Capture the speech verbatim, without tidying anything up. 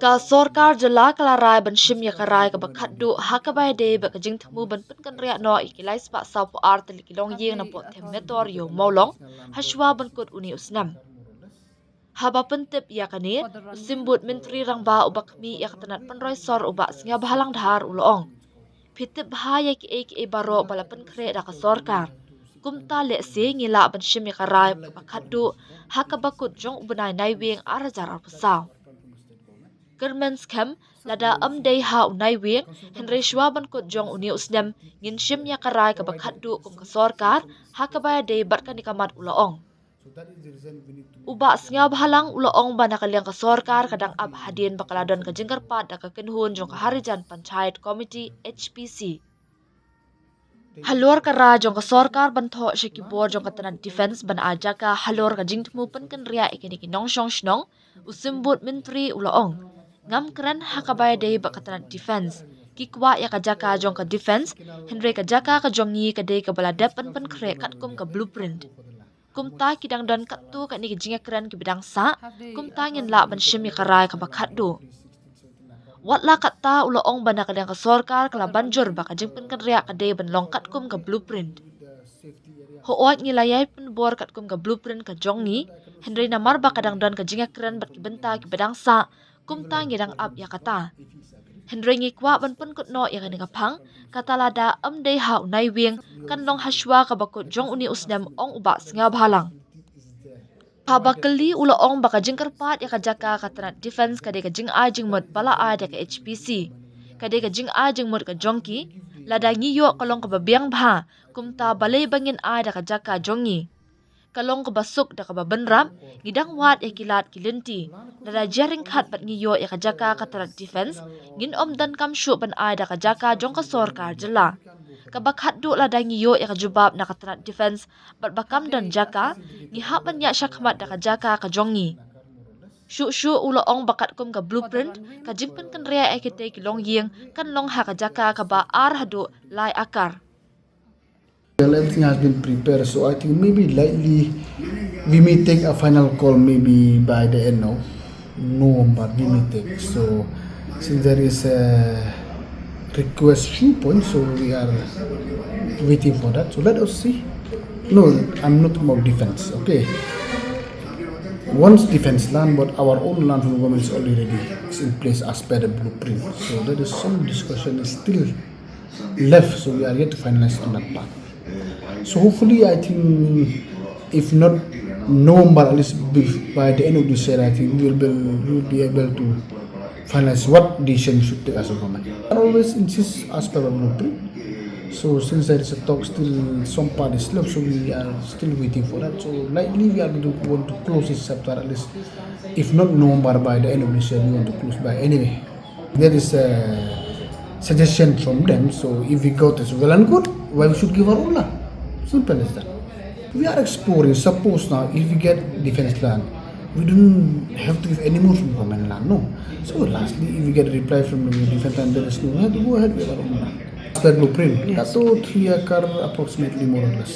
Ka sorkar jylla ka la rai ban shim ïa ka rai kaba khatduh ha kaba ïadei bad ka jingthmu ban pynkynriah noh ïa ki lai spah saw phew ar tylli ki longïing na Pdeng Them Metor Ïew Mawlong ha shuwa ban kut une u snem. Haba pyntip ïa kane, u Symbud Myntri Rangbah uba khmih ïa ka tnat pynroi sor u Bah Sniawbhalang Dhar u la ong, phi tip bha ïa kiei kiei baroh ba la pynkhreh da ka sorkar. Kumta lehse ngi lah ban shim ïa ka rai kaba khatduh ha kaba kut jong u bnai Naiwieng ar hajar arphew saw. Kyrmen skhem, lada ym dei ha u Naiwieng, hynrei shuwa ban kut jong une u snem, ngin shim ïa ka rai kaba khatduh kum ka sorkar ha kaba ïadei bad kane ka mat, u la ong. U Bah Sniawbhalang u la ong ba na ka liang ka sorkar ka dang ap hadien ba ka la don ka jingkyrpad da ka kynhun jong ka Harijan Panchayat Committee, H P C. Halor ka rai jong ka sorkar ban thoh sha ki bor jong ka tnat defence ban ai jaka halor ka jingthmu pynkynriah ïa kine ki nongshong shnong, u Symbud Myntri u la ong, ngam kren ha kaba ïadei bad ka tnat defence. Ki kwah ïa ka jaka jong ka defence, hynrei ka jaka ka jong ngi ka dei kaba la dep ban pynkhreh katkum ka blueprint. Kumta ki dang don katto katne ki jingïakren kiba dang sah, kumta ngin lah ban shim ïa ka rai kaba khatduh. Wat la katta, u la ong ba na ka liang ka sorkar ka la ban jur ba ka jingpynkynriah ka dei ban long katkum ka blueprint. Hooid, ngi la ïai pynbor katkum ka blueprint ka jong ngi, hynrei namar ba ka dang don ka jingïakren bad ki bynta kiba dang sah, kumta ngi dang ap ïa kata. Hynrei ngi kwah ban pynkut noh ïa kane ka phang, kata lada ym dei ha u Naiwieng, kan long ha shuwa kaba kut jong une u snem, ong u Bah Sniawbhalang. Haba kylli, u la ong ba ka jingkyrpad ïa ka jaka ka tnat defence ka dei ka jingai jingmut ba la ai da ka H P C. Ka dei ka jingai jingmut ka jong ki, lada ngi ïoh ka long kaba biang bha, kumta balei ba ngin ai da ka jaka jong ngi. Ka long kaba suk da kaba bynrap, ngi dang wad ïa ki lad ki lynti. Lada jia ryngkhat bad ngi ïoh ïa ka jaka ka tnat defence, ngin ym donkam shuh ban ai da ka jaka jong ka sorkar jylla. Kaba khatduh, lada ngi ïoh ïa ka jubab na ka tnat defence bad ba kam don jaka, ngi hap ban ïaid shakhmat da ka jaka ka jong ngi. Shuh shuh, u la ong ba katkum ka blueprint, ka jingpynkynriah ïa kitei ki longïing kan long ha ka jaka kaba ar haduh lai akar. Well, everything has been prepared, so I think maybe likely we may take a final call maybe by the end of November, we may take. So, since there is a request few points, so we are waiting for that. So let us see. No, I'm not about defense, okay? Once defense land, but our own land from government is already ready. It's in place as per the blueprint. So there is some discussion is still left, so we are yet to finalize on that part. So hopefully, I think if not November, at least by the end of this year, I think we will be, we will be able to finalize what decision we should take as a government. I always insist as per the blueprint. So since there is a talk still, some part is left, so we are still waiting for that. So likely we are going to want to close this chapter at least. If not November, by the end of this year, we want to close by anyway. There is a suggestion from them. So if we got this well and good, why we should give our own land? Simple as that. We are exploring. Suppose now, if we get defense land, we don't have to give any more from government land, no. So lastly, if we get a reply from the defense land, there is no, we have to go ahead with our own land. As per blueprint, that too three acre approximately, more or less.